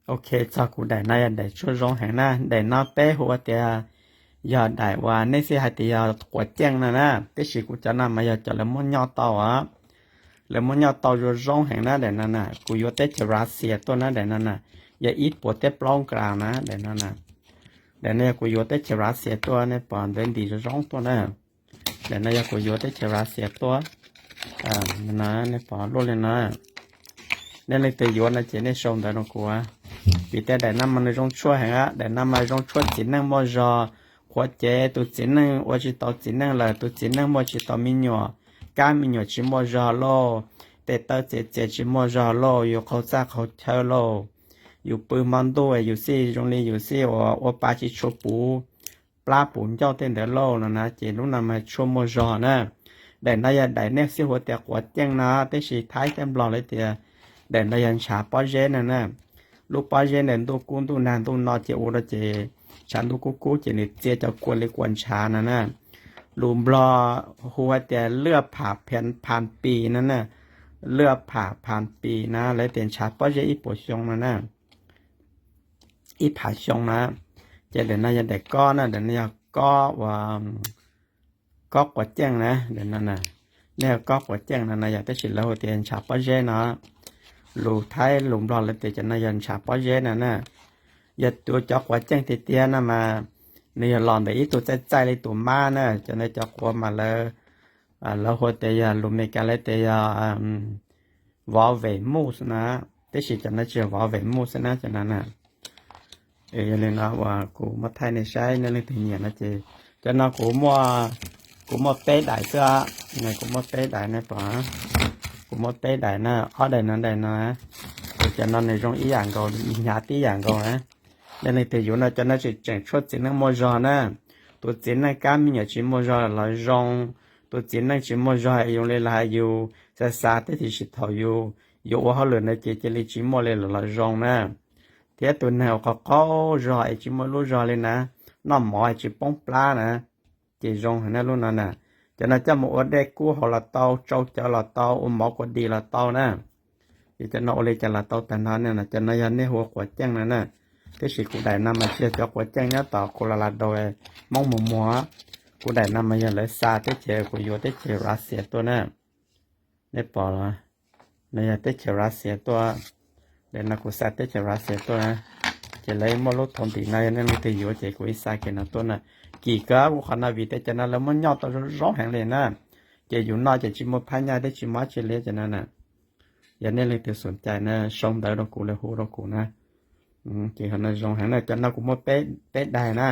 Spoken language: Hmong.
Ok, txog kuv daim no yog daim tshuaj zoo heev na. Daim no peb hu ua tias yog daim uas nej xij hais tias yog quav ceej no na, tiam sis kuv cov no mas yog cov lawv muab nyoj tau os. Lawv muab nyoj tau zoo zoo heev na. Daim no na kuv yuav teb chaws Russia tuaj na. Daim no na yog ib puas teb plaub nkaus na. Daim no na, daim no yog kuv yuav teb chaws Russia tuaj, nej pom ntawv ntim zoo zoo tuaj na. Daim no yog kuv yuav teb chaws Russia tuaj. Nej pom luaj li no. Nej leej twg yuav no ces nej sau ntawv rau kuv. Vim tias daim no mas nws zoo tshuaj heev, daim no mas zoo tshuaj txiv neej muaj zog. Qhuav cev tus txiv neej ua tsis tau txiv neej lawm, tus txiv neej muaj tsis tau me nyuam, kab me nyuam tsis muaj zog lauj, tes taw txias txias tsis muaj zog lauj, yus qaug txaj qaug chaw lauj, yus pw hmo ntuj yus xij zoo li yus xij ua pa tsis tshua puv plab puv ncauj tej ntawd lauj no na, ces lub no mas tshuaj muaj zog na. Daim no yog daim nej xij hu tias quav ceej no, tiam sis Thaib thiab Nplog lawv tias daim no yog ntshav pob zeb no na. Lub pob zeb ntawd ntuj kub ntuj nag ntuj no ces ua rau ces tshav ntuj kub kub ces nws txia cov kua li kua ntshav no na. Lus Nplog hu hais tias lwaj pham phan pis no na. Lwaj pham phan pis na, lawv tias ntshav pob zeb ib puas xyoo no na, ib phav xyoo na. Ces daim no yog daim kob na, daim no yog kob ua, kob quav ceej na. Daim no nej yog kob quav ceej no no yog, tab sis lawv hu tias ntshav pob zeb no. Lus Thaib lus Nplog lawv tias cov no yog ntshav pob zeb no na. Yog tus cov quav ceej tiag tiag no mas nws yog los ntawm ib tug txaij txaij li tus mab na. Cov no cov quav mas lawv, lawv hu tias yog, lus Meskas lawv tias yog vov vem mus na, tab sis cov no tsis yog vov vem mus xwb na cov no na. Yog li no uas kuv muab thaij nej saib, nej leej twg nyiam no ces, cov no kuv muaj, kuv muaj peb daim xwb, kuv muaj peb daim nej pom, kuv muaj peb daim na, ob daim no daim no, cov no nws zoo ib yam nkaus, hnyav tib yam nkaus na. Nej leej twg yuav no, cov no tseem tseem tshuaj txiv neej muaj zog na. Tus txiv neej kab me nyuam tsis muaj zog los zoo, tus txiv neej tsis muaj zog es zoo li los hais yus xav xav tib si thaum yus yuav ua hauj lwm na ces cia li tsis muaj li los los zoo na. Thiab tus neeg uas qaug qaug zog es tsis muaj lub zog li na, noj mov es tsis poob plab na, ces zoo heev na lub no na. Cov no coj mus ua dej kub haus los tau, tsau cawv los tau, ua mov kua dis los tau na. Ces cov no ua li cas los tau tag nrho ne. Cov no yog nej hu ua quav ceej no na. Tiam sis kuv daim no mas tsis yog cov quav ceej nyob tom Colorado, Hmoob mus muag. Kuv daim no mas yog lawv xa teb chaws, kuv yuav teb chaws Russia tuaj na. Nej pom los, no yog teb chaws Russia tuaj. Daim no kuv xa teb chaws Russia tuaj na. Ces lawv muaj lub thoo ntim no, yog nej leej twg yuav ces kuv ib xa kiag no tuaj na. Kim kawg kuv qhov no vim tias cov no lawv muab nyoj tau zoo zoo heev li na. Ces yus noj ces tsis muaj phab nyaj thiab tsis muaj dab tsi li cov no na. Yog nej leej twg xom cai na, sau ntawv rau kuv los hu rau kuv na. Ces qhov no zoo heev na, cov no kuv muaj peb daim na.